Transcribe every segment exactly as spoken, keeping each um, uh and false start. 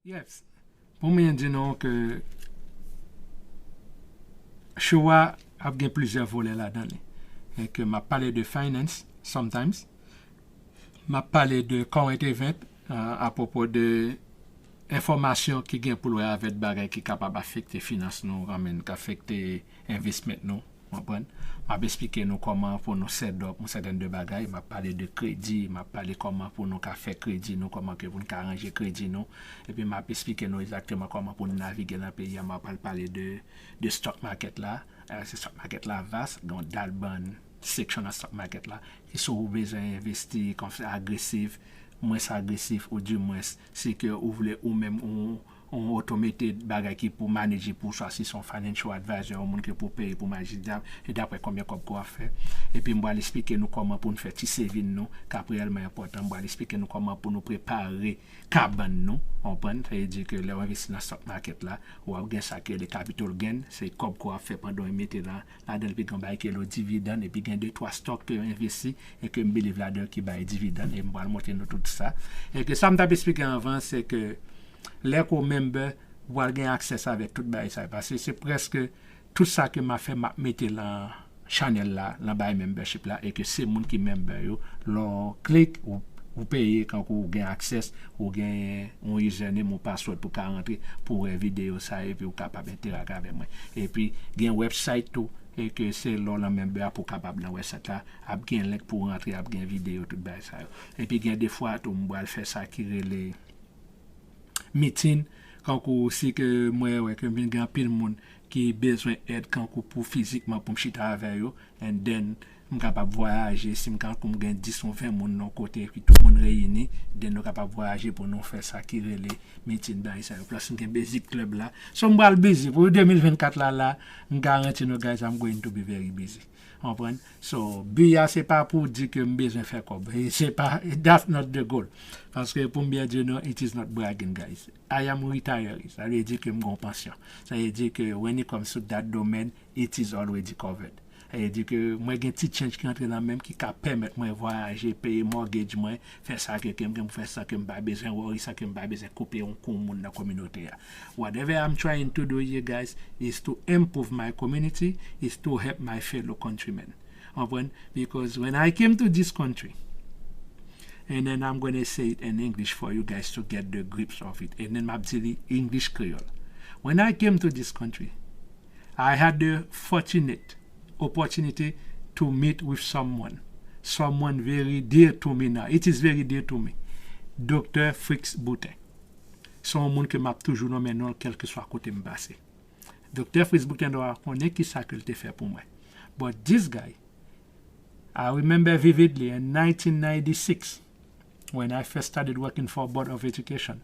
Yes. Pou mwen di nou ke show a ap gen plizyè volè ladan li. E ke m ap pale de finance sometimes. M ap pale de current event, uh, apwopo de enfòmasyon ki gen pou l wè avèk bagay ki kapab afekte finans nou, I mean, ki afekte investment nou. Konprann? M ap esplike nou kòman pou nou set up yon sèten de bagay. M ap pale de kredi, m ap pale kòman pou nou ka fè kredi nou, kòman ke pou nou ka ranje kredi nou. Epi m ap esplike nou egzakteman kòman pou nou navige nan peyi a. M ap pale de, de stock market la. Eh, se stock market la vas, gen yon dal bann section nan stock market la. Ki si w bezwen envesti kon agresif, mwens agresif, ou di mwens, si ke ou vle ou menm ou yon otomated bagay ki pou manage pou swa si se yon financial advisor, yon moun ke pou peye pou manage li, e daprè konbyen kòb ke w ap fè. Epi m pral esplike nou kòman pou nou fè ti saving nou, k ap reyèlman enpòtan. M pral esplike nou kòman pou nou prepare kabann nou, konprann? Sa vle di ke lè w envesti nan stock market la, w ap gen sa ke le capital gain, se kòb ke w ap fè pandan w mete la, ladan l, epi gen bagay ke le dividend, epi gen de twa stock ke w envesti, e ke m believe ladan ki bay dividend, e m pral montre nou tout sa. E ke sa m t ap esplike anvan, se ke lè ke w member, w pral gen access avèk tout bagay sa yo. Paske se prèske tout sa ke m ap fè, m ap mete lan channel la, lan bay membership la, e ke se moun ki member yo, lè w klik, ou, ou peye, kankou ou gen access, ou gen yon username, yon password pou ka rantre, pou wè videyo sa yo, epi ou kapab enterak avè mwen. Epi gen website tou, e ke se lè w lan member a pou w kapab nan website la, ap gen link pou w rantre, ap gen videyo, tout bagay sa yo. Epi gen de fwa tou, m pral fè sa ki rele meeting, kankou si ke mwen wè ke m vin gen anpil moun ki bezwen èd kankou pou fizikman pou m chita avè yo, and then m kapab vwayaje, si m kankou m gen dis ou ven moun nan kote, epi tout moun reyini, then nou kapab vwayaje pou nou fè sa ki rele meeting bagay sa yo. Plus m gen Basic Club la. So m pral busy. Pou de mil vennkat la, la, m garanti nou, guys, I'm going to be very busy. Konprann? So, bi a se pa pou di ke m bezwen fè kòb. E se pa, that's not the goal. Paske pou m byen di nou, it is not bragging, guys. I am retired. Sa vle di ke m gon pansyon. Sa vle di ke when it comes to that domain, it is already covered. Sa vle di ke mwen gen ti change ki antre nan men m ki ka pèmèt mwen vwayaje, peye mortgage mwen, fè sa ke, ke m gen pou fè san ke m pa bezwen worry, san ke m pa bezwen koupe yon kou moun nan kominote a. Whatever I'm trying to do here, guys, is to improve my community, is to help my fellow countrymen. Konprann? Because when I came to this country, and then I'm gonna say it in English for you guys to get the grips of it. And then m ap di li English Creole. When I came to this country, I had the fortunate opportunity to meet with someone. Someone very dear to me now. It is very dear to me. Doktè Fritz Boutin. Se yon moun ke m ap toujou nonmen non l kèlkeswa kote m pase. Doktè Fritz Boutin dwa konnen ki sa ke l te fè pou mwen. But this guy, I remember vividly in nineteen ninety-six, when I first started working for Board of Education.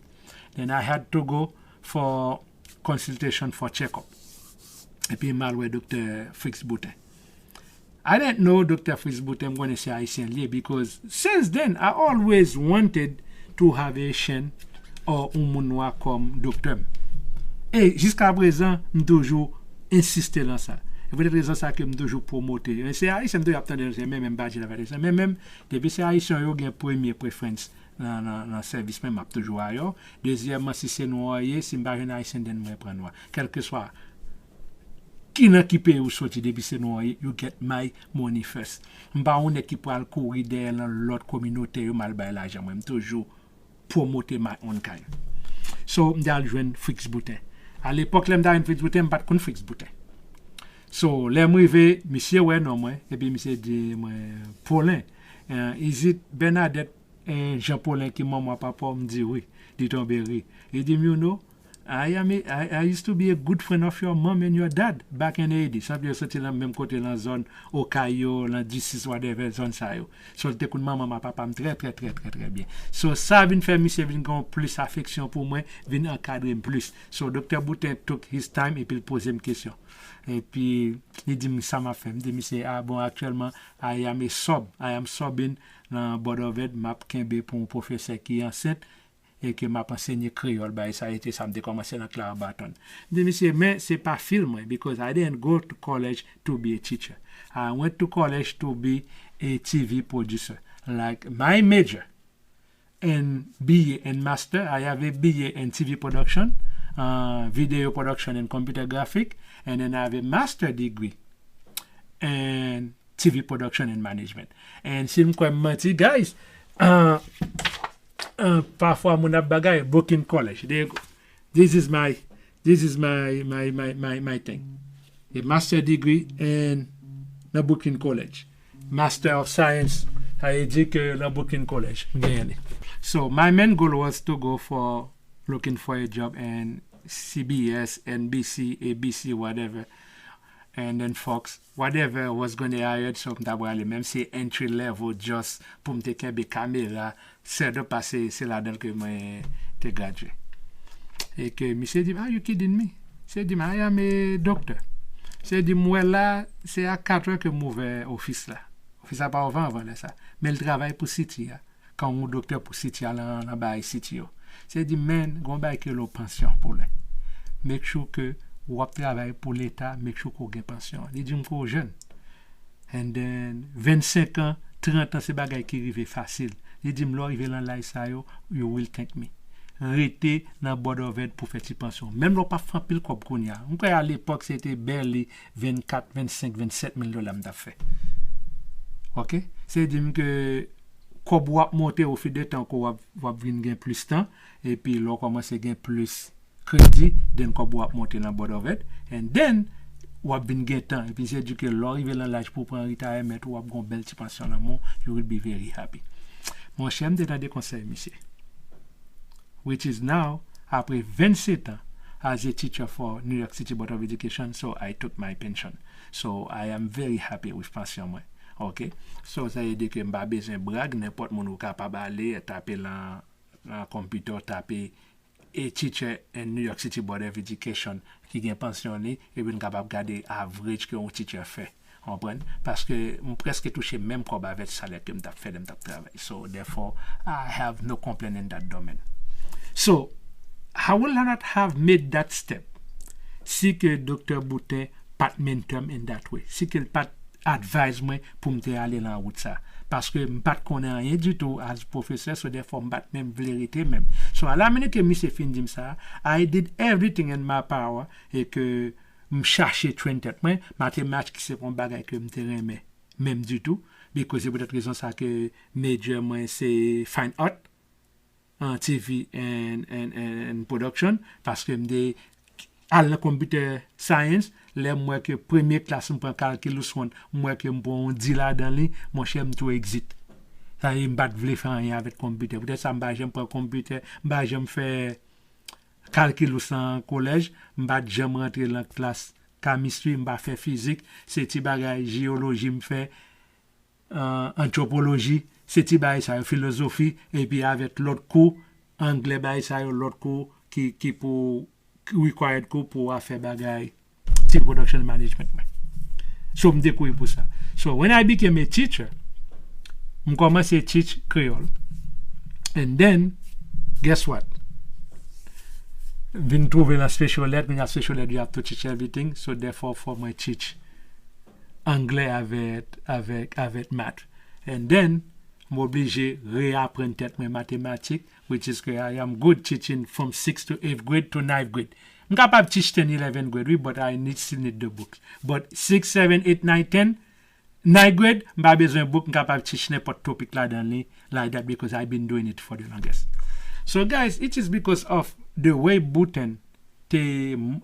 Then I had to go for consultation, for check-up. Epi m al wè Doktè Fritz Boutin. I didn't know Doktè Fritz Boutin, m konnen se Ayisyen l ye, because since then, I always wanted to have Haitian or yon moun nwa kòm doktè m. E jiska prezan, m toujou ensiste lan sa. E poutèt rezon sa ke m toujou pwomote. Men se Ayisyen m toujou ap tande, se men menm, m pa janm ap tande sa. Men menm, depi se Ayisyen yo gen premye preference nan, nan, nan sèvis mwen, m ap toujou ayò. Dezyèmman, si se nwa w ye, si m pa jwenn Ayisyen, then mwen pran nwa. Kèlkeswa ki nan ki peyi w soti, depi se nwa w ye, you get my money first. M pa yon nèg ki pral kouri dèyè lan lòt kominote yo, m al bay lajan mwen. M toujou pwomote my own kind. So, m te al jwenn Fritz Boutin. A lepòk, lè m te al jwenn Fritz Boutin, m pa t konn Fritz Boutin. So, lè m rive, misye wè non mwen, epi misye di mwen, Paulin, eh, is it Bernadette, eh, Jean Paulin ki manman papa w? M di wi. Li tonbe ri. Li di m, you know, I am a, I, I used to be a good friend of your mom and your dad back in Haiti. Sanble yo soti lan menm kote, lan zòn Okay yo, lan disis, whatever, zòn sa yo. So, l te konn manman m ak papa m trè, trè, trè, trè, trè byen. So, sa vin fè misye vin gen yon plis afeksyon pou mwen, vin ankadre m plis. So, Doktè Boutin took his time epi l poze m kesyon. Epi, li di m sa m ap fè. M di misye, ah bon, aktyèlman, I am a sub. I am subbing nan Board of Ed. M ap kenbe pou yon pwofesè ki ansent e ke m ap ansenye kreyòl, bagay sa, e te sa m te kòmanse nan Clara Barton. M di misye, men se pa field mwen, because I didn't go to college to be a teacher. I went to college to be a T V producer. Like, my major and B A and master. I have a B A in T V production, uh, video production and computer graphic, and then I have a master degree in T V production and management. And si m kwè m manti, guys, uh, uh, pafwa moun ap bagay, Brooklyn College. There you go. This is my, this is my, my, my, my, my thing. A master degree in nan Brooklyn College. Master of Science, sa vle di ke nan Brooklyn College, m genyen li. So, my main goal was to go for looking for a job in C B S, N B C, A B C, whatever, and then Fox, whatever was gonna hire, so m ta prale, menm si entry level, just pou m te kenbe kamera, sèdo pase, se ladan ke mwen te gradye. E ke misye di, "Are you kidding me?" Misye di, "I am a doctor." Misye di, "M wè la, se a katrè ke m ouvè ofis la." Ofis la pa ouvè anvan lè sa. Men l travay pou City a. Kan yon doktè pou City a nan, nan bagay City yo. Misye di, "Man, gon bagay ke lo pansyon pou lè. Make sure ke w ap travay pou leta, make sure ke w gen pansyon." Li di m ke w jèn. And then, vennsenk an, trant an, se bagay ki rive fasil. Li di m, "Lè w rive nan laj sa yo, you will thank me. Rete nan Board of Ed pou fè ti pansyon. Menm lè w pa fè anpil kòb kounye a." M kwè alepòk, se te barely vennkat, vennsenk, vennsèt mil dola m t ap fè. Ok? Se di m ke kòb ou ap monte au fil de temps, ke w ap, w ap vin gen plis tan, epi lè w kòmanse gen plis kredi, then kòb ou ap monte nan Board of Ed, and then, w ap vin gen tan. Epi se di ke lè w rive nan laj pou w pran retirement, w ap gon bèl ti pansyon nan men w, you will be very happy. Monchè, m te tande konsèy misye. Which is now, apre vennsetan, as a teacher for New York City Board of Education, so I took my pension. So, I am very happy with pansyon mwen. Ok? So, sa vle di ke m pa bezwen brag, nenpòt moun ou kapab ale, tape lan, lan konpitè, tape a teacher in New York City Board of Education ki gen pansyon li, epi n kapab gade average ke yon teacher fè. Konprann? Paske m prèske touche menm kòb avèk salè ke m t ap fè lè m t ap travay. So, therefore, I have no complaint in that domain. So, I would not have made that step si ke Doktè Boutin pa t mentor m in that way. Si ke l pa t advise mwen pou m te ale nan wout sa. Paske m pa t konnen anyen ditou as pwofesè, so therefore m pa t menm vle rete menm. So, a la minit ke misye fin di m sa, I did everything in my power e ke m chache train tèt mwen, matematik se yon bagay ke m te renmen menm ditou, because se poutèt rezon sa ke major mwen se fine art, uh, T V and, and, and, and production, paske m te al nan computer science, lè m wè ke premye klas m pran calculus one, m wè ke m pran yon D ladan li, monchè m tou exit. Sa vle di m pa t vle fè anyen avèk konpitè. Poutèt sa m pa janm pran konpitè, m pa janm fè calculus nan kolèj, m pa t janm rantre nan klas chemistry, m pa fè fizik, se ti bagay jeyoloji m fè, uh, antwopoloji, se ti bagay sa yo, filozofi, epi avèk lòt kou, anglè, bagay sa yo, lòt kou ki, ki pou required kou pou afè bagay ti production management mwen. So, m te kouri pou sa. So, when I became a teacher, m kòmanse teach kreyòl. And then, guess what? Vin twouve nan special ed, vin nan special ed, you have to teach everything. So, therefore, fò mwen teach anglè avèk, avèk, avèk math. And then, m oblije reaprann tèt mwen matematik, which is ke I am good teaching from sixth to eighth grade to ninth grade. M kapab teach ten, eleven grade, wi, but I need, still need the book. But six, seven, eight, nine, ten, ninth grade, m pa bezwen book, m kapab teach nenpòt topic ladan li, like that, because I've been doing it for the longest. So, guys, it is because of the way Boutin te m-,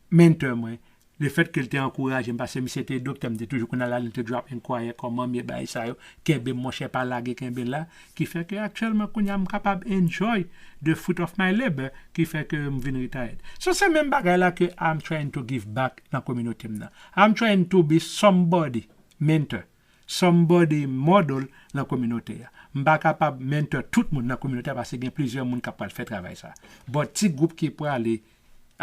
mentor mwen, lefèt ke l te ankouraje m, paske misye te doktè, m te toujou konn al, al, li te drop in kwayè, kòman m ye, bagay sa yo, kenbe m, monchè, pa lage, kenbe la, ki fè ke aktyèlman, kounye a, m kapab enjoy the fruit of my labor, ki fè ke m vin retired. So, se menm bagay la ke I'm trying to give back nan kominote m nan. I'm trying to be somebody mentor, somebody model nan kominote a. M pa kapab mentor tout moun nan kominote a, paske gen plizyè moun k ap pral fè travay sa. But ti gwoup ki prale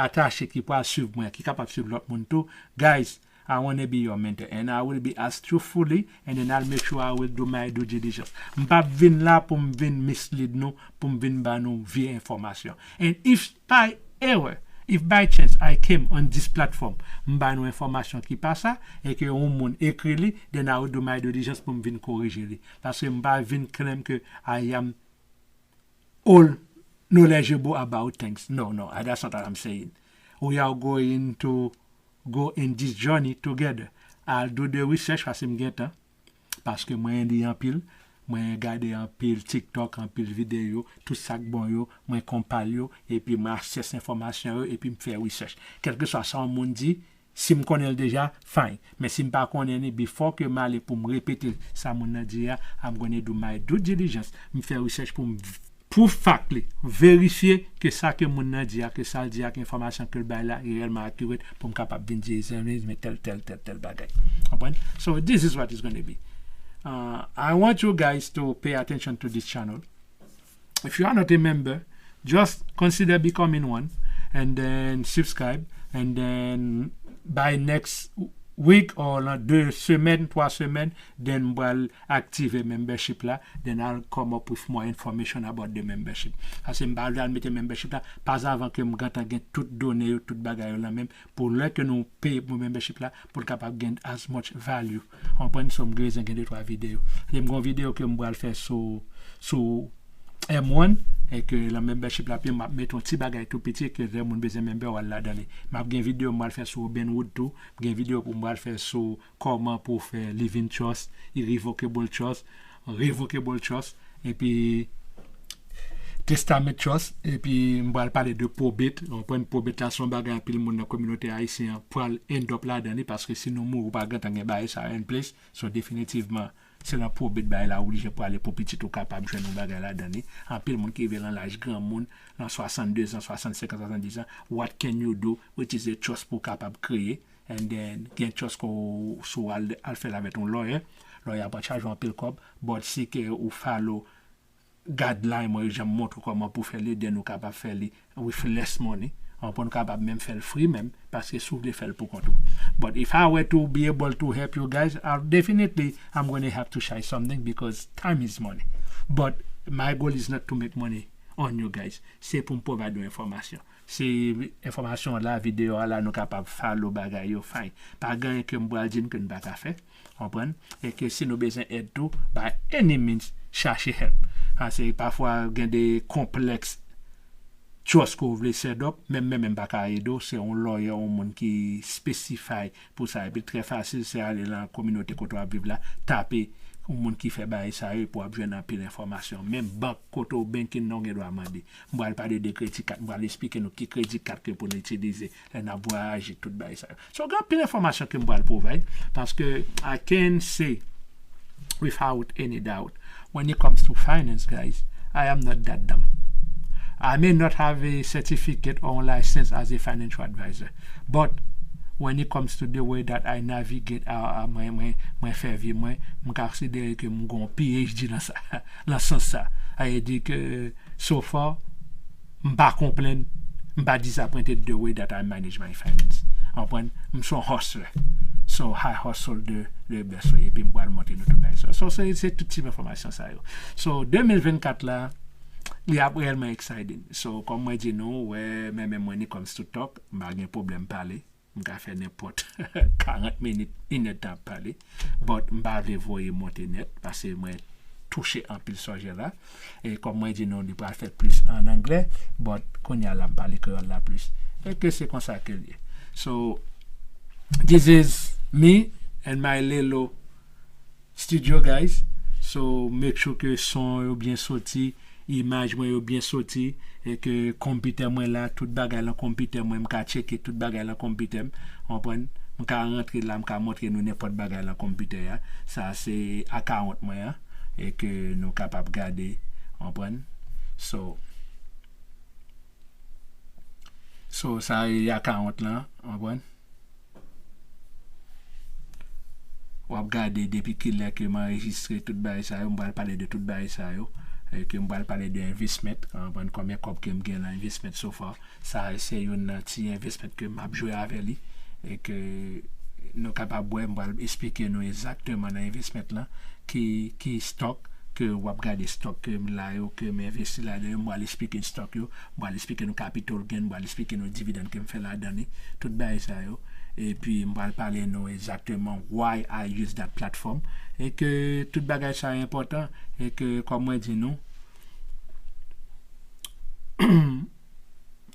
atache ki pral swiv mwen, ki kapab swiv lòt moun tou. Guys, I wanna be your mentor and I will be as truthfully and then I'll make sure I will do my due diligence. M p ap vin la pou m vin mislead nou, pou m vin ba nou vye enfòmasyon. And if by error, if by chance I came on this platform, m ba nou enfòmasyon ki pa sa, e ke yon moun ekri li, then I will do my due diligence pou m vin korije li. Paske m pa vin claim ke I am all knowledgeable about things. No, no, that's not what I'm saying. We are going to go in this journey together. I'll do the research paske m gen tan, paske mwen li anpil, mwen gade anpil TikTok, anpil videyo, tout sa k bon yo, mwen compile yo, epi mwen access enfòmasyon yo, epi m fè research. Kèlkeswa sa yon moun di, si m konnen l deja, fine. Men si m pa konnen li, before ke m ale pou m repete sa moun nan di a, I'm gonna do my due diligence. M fè research pou m pou factly verifye ke sa ke moun nan di a, ke sa l di a, ke enfòmasyon ke l bay la, e reyèlman accurate pou m kapab vin di, men tèl, tèl, tèl, tèl bagay. Konprann? So, this is what is gonna be. Uh, I want you guys to pay attention to this channel. If you are not a member, just consider becoming one and then subscribe, and then by next week or nan de semèn, twa semèn, then m pral aktive membership la, then I'll come up with more information about the membership. Paske m pa vle al mete membership la, pa avan ke m gentan gen tout done yo, tout bagay yo nan men m, pou lè ke nou peye pou membership la, pou l kapab gen as much value. Konprann? So, m bezwen gen de twa videyo. Gen yon videyo ke m pral fè sou, sou M one, e ke nan membership la, pi m ap mete yon ti bagay tou piti, ke lè moun bezwen member, w al ladan li. M ap gen videyo m pral fè sou Robinhood tou, gen videyo pou m pral fè sou kòman pou w fè living trust, irrevocable trust, revocable trust, epi testament trust, epi m pral pale de probate. Ou konprann, probate la se yon bagay anpil moun nan kominote ayisyen an pral end up ladan li, paske si nou mouri, ou pa gentan gen bagay sa yo in place. So, definitivman, se nan probate bagay la ou oblije prale pou pitit ou kapab jwenn yon bagay ladan li. Anpil moun ki rive nan laj granmoun, nan swasanndezan, swasannsenk an, swasanndizan, what can you do, which is a trust pou w kapab kreye, and then gen trust ke w, si w al, al fè l avèk yon lawyer, lawyer ap chaje w anpil kòb, but si ke ou follow guideline mwen yo, jan m montre w kòman pou fè li, then ou kapab fè li with less money. Ou konprann, ou kapab menm fè l free menm, paske si w vle fè l pou kont ou. But if I were to be able to help you guys, I, definitely, I'm gonna have to share something because time is money. But my goal is not to make money on you guys. Se pou m provide yon enfòmasyon. Se enfòmasyon la, videyo a la, nou kapab follow bagay yo, fine. Pa gen anyen ke m pral di n ke n pa ka fè, konprann? E ke si nou bezwen èd tou, by any means, chache help. Paske pafwa gen de konplèks trust ke w vle set up, menm mwen menm pa ka ede w, se yon lawyer, yon moun ki specify pou sa. Epi trè fasil, se ale nan kominote kote w ap viv la, tape yon moun ki fè bagay sa yo, epi w ap jwenn anpil enfòmasyon. Menm bank kote w banking nan, w gen dwa mande. M pral pale de kredi kat, m pral esplike nou ki kredi kat ke pou n itilize lè n ap vwayaje, tout bagay sa yo. So, gen anpil enfòmasyon ke m pral provide, paske I can say without any doubt, when it comes to finance, guys, I am not that dumb. I may not have a certificate or license as a financial advisor, but when it comes to the way that I navigate, uh, uh, mwen, mwen, mwen fè vi mwen, m ka konsidere ke m gon P H D nan sa, nan sans sa. Sa vle di ke, so far, m pa konplenn, m pa disappointed the way that I manage my finance. Konprann? M se yon hustler. So, I hustle the, the best way. Epi m pral montre nou tout bagay sa. So, se, se tout tip enfòmasyon sa yo. So, de mil vennkat la, li ap reyèlman exciting. So, kòm mwen di nou, wè, men, men mwen, when it comes to talk, m pa gen pwoblèm pale. M ka fè nenpòt karant minit, inèdtan ap pale. But m pa vle voye monte nèt, paske mwen touche anpil sijè la. E kòm mwen di nou, li pral fèt plis an anglè, but kounye a la, m pale kreyòl la plis. E ke se konsa ke l ye. So, this is me and my little studio, guys. So, make sure ke son yo byen soti, imaj mwen yo byen soti, e ke konpitè mwen la, tout bagay lan konpitè mwen, m ka tcheke tout bagay lan konpitè m, konprann? M ka rantre la, m ka montre nou nenpòt bagay lan konpitè a. Sa se account mwen an, e ke nou kapab gade, konprann? So, so sa e account lan, konprann? W ap gade depi kilè ke m anrejistre tout bagay sa yo, m pral pale de tout bagay sa yo, e ke m pral pale de investment, konprann, konbyen kòb ke m gen nan investment so far. Sa se youn nan ti investment ke m ap jwe avè li, e ke nou kapab wè, m pral esplike nou egzakteman nan investment lan, ki, ki stock, ke w ap gade stock ke m la yo, ke m envesti ladan yo, m pral esplike stock yo, m pral esplike nou capital gain, m pral esplike nou dividend ke m fè ladan li, tout bagay sa yo. Epi m pral pale nou egzakteman why I use that platform. E ke tout bagay sa yo enpòtan, e ke kòm mwen di nou,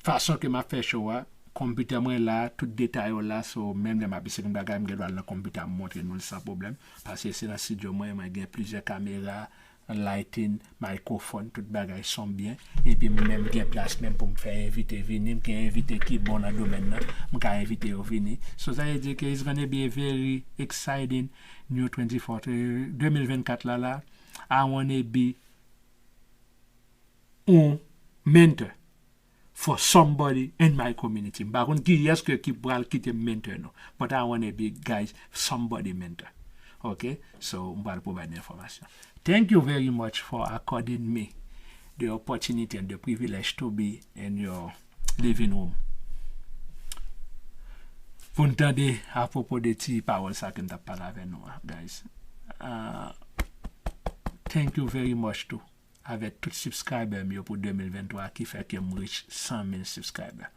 fason ke m ap fè show a, konpitè mwen la, tout detay yo la, so menm lè m ap eseye yon bagay, m gen dwa al nan konpitè a, m montre nou l san pwoblèm, paske se nan studio mwen, mwen gen plizyè kamera, lighting, microphone, tout bagay son byen, epi m menm gen plas menm pou m fè envite vini, m gen envite ki bon nan domèn nan, m ka envite yo vini. So sa vle di ke it's gonna be a very exciting new twenty-four, eh, twenty twenty-four la la, I wanna be yon mentor for somebody in my community. M pa konn kiyès ke ki pral kite m mentor nou. But I wanna be, guys, somebody mentor. Ok? So, m pral provide enfòmasyon. Thank you very much for according me the opportunity and the privilege to be in your living room. Pou n tande apwopo de ti pawòl sa ke m t ap pale avè nou an, guys. Uh, thank you very much too. Avèk tout subscriber m yo pou twenty twenty-three ki fè ke m reach cent mille subscriber.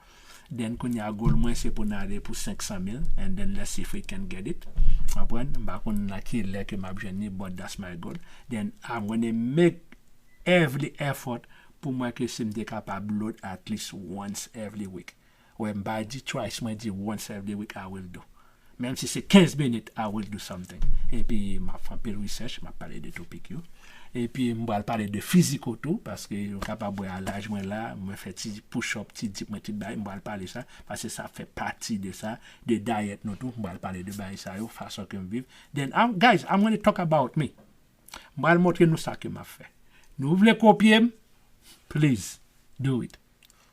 Then kounye a goal mwen se pou n ale pou cinq cent mille, and then let's see if we can get it. Konprann? M pa konn nan ki lè ke m ap jwenn li, but that's my goal. Then I'm gonna make every effort pou mwen ke si m te kapab load at least once every week. Wè, m pa di twice, mwen di once every week I will do. Menm si se kenz minit, I will do something. Epi m ap fè anpil research, m ap pale de topik yo. Epi m pral pale de fiziko tou, paske yo kapab wè a laj mwen la, mwen fè ti push up, ti dip mwen, ti bay, m pral pale sa, paske sa fè pati de sa, de diet nou tou, m pral pale de bagay sa yo, fason ke m viv. Then, I'm, guys, I'm gonna talk about me. M pral montre nou sa ke m ap fè. Nou vle kopye m? Please, do it.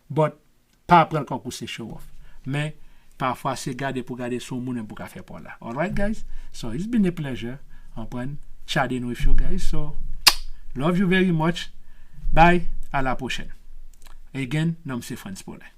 But, pa pran l tankou se show off. Men, pafwa se gade pou gade si w moun menm pou ka fè pa w la. Alright, guys? So, it's been a pleasure. Konprann? Chatting with you guys. So, love you very much. Bye. À la prochaine. Again, non m se Frantz Paulin.